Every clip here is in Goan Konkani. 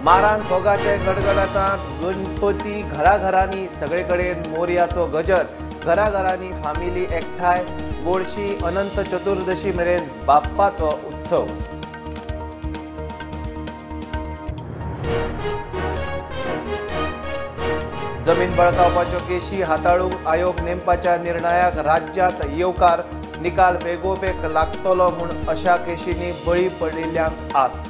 मारान फोगाचे गडगडाटांत गणपती घराघरांनी, सगळे कडेन मोरयाचो गजर, घराघरांनी फामिली एकठांय, गोडशी अनंत चतुर्दशी मेरेन बाप्पाचो उत्सव। जमीन बळकावपाच्यो केशी हाताळूंक आयोग नेमपाच्या निर्णयाक राज्यांत येवकार, निकाल बेगोबेग लागतलो म्हूण अशा केशींनी बळी पडिल्ल्यांक आस।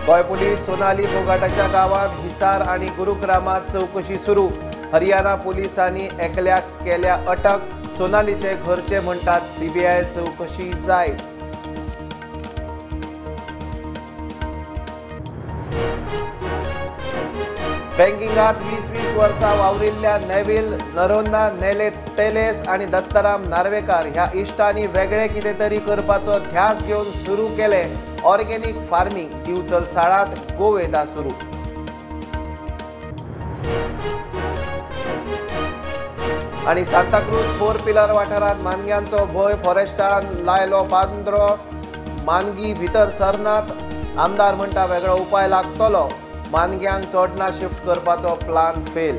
गोंय पुलीस सोनाली फोगाटाच्या गांवांत हिसार आनी गुरुग्रामात चवकशी सुरू, हरियाणा पुलिसांनी एकल्याक केल्या अटक, सोनालीचे घरचे म्हणटात सीबीआय चवकशी जायच। बँकिंगात 20-20 वर्सां वावरिल्ल्या नेव्हिल नरोन्हा, नेले तेलेस आनी दत्ताराम नार्वेकार ह्या इश्टांनी वेगळे कितें तरी करपाचो ध्यास घेवन सुरू केले ऑर्गेनिक फार्मिंग। दिवचल साळांत गोवेदा सुरू। आनी सांताक्रूज 4 पिलर वाठारांत मानग्यांचो भंय, फॉरेस्टान लायलो पांदरो, मानगी भितर सरनात, आमदार म्हणटा वेगळो उपाय लागतलो, मानग्यांक चोडणा शिफ्ट करपाचो प्लान फेल।